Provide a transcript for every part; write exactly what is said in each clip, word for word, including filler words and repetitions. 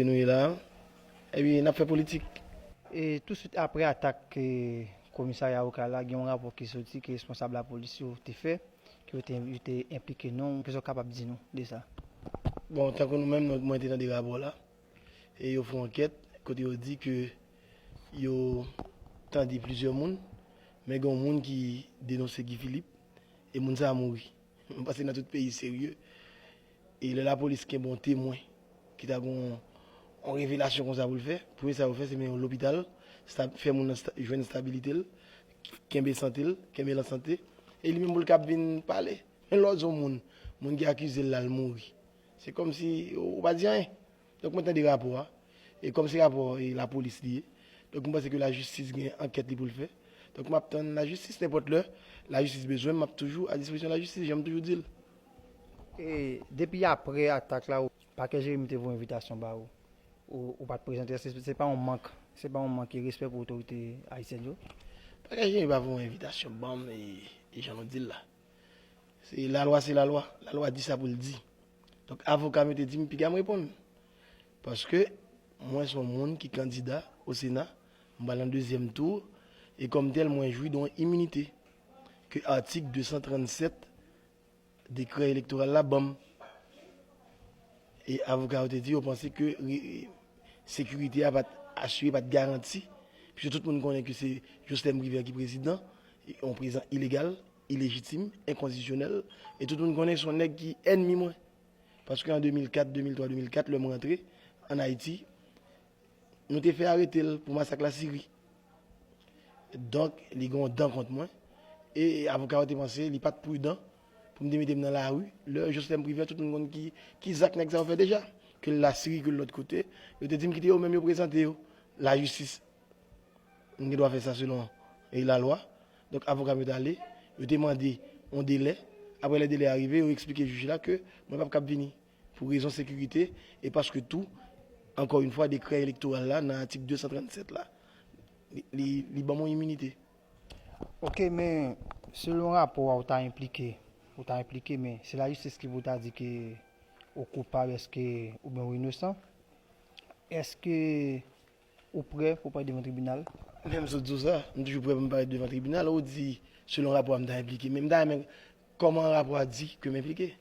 Nou ye la, epi n ap fè politik. E touswit apre atak ke komisarya Okay la, gen yon rapò ki soti ke responsab lapolis yo te fè, ke yo te, yo te enplike non, kisa w kapab di nou de sa? Bon, tankou nou menm, nou, mwen te tande rapò la, e yo fè yon ankèt kote yo di ke yo tande plizyè moun, men gen yon moun ki denonse Guy Philippe, e moun sa a mouri. M panse nan tout peyi serye, e lè lapolis kenbe yon temwen ki ta gen yon revelasyon konsa pou l fè, premye sa yo fè, se mennen l lopital, fè moun nan jwenn stabilite l, kenbe sante l, kenbe l an sante, e li menm pou l kab vin pale. Men lè w di yon moun, moun ki akize l la, l mouri, se kòmsi ou pa di anyen. Donk, mwen tande rapò a, e kòm se rapò e lapolis li ye, donk, m panse ke lajistis gen ankèt li pou l fè. Donk, m ap tann lajistis, nenpòt lè lajistis bezwen m, m ap toujou a dispozisyon lajistis, jan m toujou di l. E depi apre atak la, Pakè Jeremi te voye envitasyon ba ou. Ou, ou pa t prezante, se, se pa yon mank, se pa yon mank de respè pou otorite ayisyèn yo? Pakè Jeremi pa voye envitasyon ban m, e, e jan nou di l la. Se lalwa, se lalwa. Lalwa di sa pou l di. Donk, avoka m yo te di m piga m reponn. Paske mwen se yon moun ki kandida o Sena, m pral nan dezyèm tou, e kòm tèl, mwen jwi de yon iminite ke atik de san trannsèt dekrè elektoral la ban m. E avoka yo te di yo panse ke re- sekirite a pa t asire, pa t garanti, piske tout moun konnen ke se Joslèm Privè ki prezidan, yon prezidan ilegal, ilejitim, enkonstitisyonèl, e tout moun konnen se yon nèg ki ènmi mwen. Paske an de mil kat, de mil twa, de mil kat, lè m rantre ann Ayiti, nou te fè arete l pou masak Lasiri. Donk, li gen yon dan kont mwen. E avoka yo te panse li pa t pridan pou m te mete m nan lari lè Joslèm Privè, tout moun konn ki, ki zak nèg sa yo fè deja. Ke l Lasiri, ke l lòt kote. Yo te di m kite yo menm yo prezante yo. Lajistis, m gen dwa fè sa selon e lalwa. Donk, avoka m yo t ale, yo te mande yon delè. Apre lè delè a rive, yo eksplike jij la ke mwen p ap kab vini pou rezon sekirite e paske tou, ankò yon fwa, dekrè elektoral la nan atik de san trannsèt la, li, li, li ban m yon iminite. Ok, men selon rapò a, ou ta enplike, ou ta enplike, men se lajistis ki pou ta di ke ou koupab èske oubyen ou inosan. Èske ou prè pou parèt devan tribinal? Menm si w di w sa, m toujou prè pou m parèt devan tribinal. Ou di, selon rapò a, m ta enplike. Men m ta renmen, kòman rapò a di ke m enplike?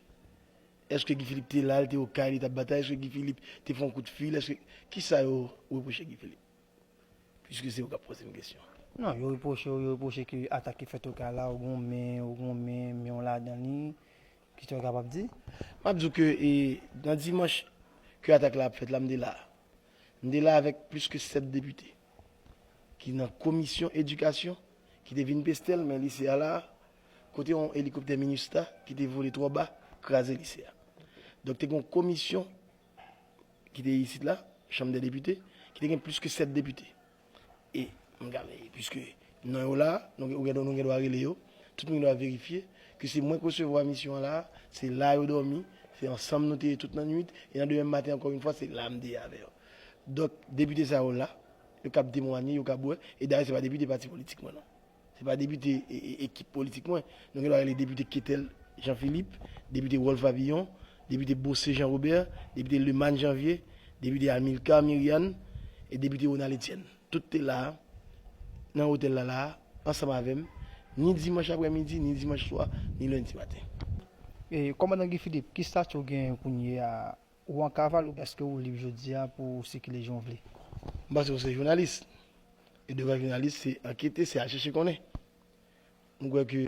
Èske Guy Philippe te la, l te okay, li t ap batay? Èske Guy Philippe te fè yon kout fil? Èske, kisa yo repwoche Guy Philippe? Piske se ou k ap poze m kesyon. Non, yo repwoche w, yo repwoche ke atak ki fèt Okay la, ou gen yon men, ou gen yon men, men w ladan li. Kisa w kapab di? M ap di w ke e, nan dimanch ke atak la ap fèt la, m te la. M te la avèk plis ke sèt depite ki nan komisyon edikasyon ki te vin peste l, men lise a la, kote yon elikoptè Minustah ki te vole twò ba kraze lise a. Donk, te gen yon komisyon ki te isit la, Chanm dè Depite, ki te gen plis ke sèt depite. E m ka, piske non yo la, nou, nou gen dwa rele yo, tout moun gen dwa verifye ke se mwen k resevwa misyon an la, se la yo dòmi, se ansanm nou te ye tout nan nuit, e nan demen maten, ankò yon fwa, se la m te ye avè yo. Donk, depite sa yo la, yo kab temwanye, yo kab wè, e dayè, se pa depite pati politik mwen, non. Se pa depite e, e, ekip politik mwen. Nou gen dwa rele depite Ketel Jean Philippe, depite Rolph Papillon, depite Bossé Jean Robert, depite Lemann Janvier, depite Amilcar Miriane, e depite Ronald Etienne. Tout te la a, nan otèl la la a, ansanm avè m, ni dimanch aprèmidi, ni dimanch swa, ni lendi maten. E, Kòmandan Guy Philippe, ki stati w genyen kounye a? Ou an kaval, èske ou lib jodi a pou w sikile jan w vle? M panse w se jounalis. E devwa jounalis, se ankete, se al chèche konnen. M kwè ke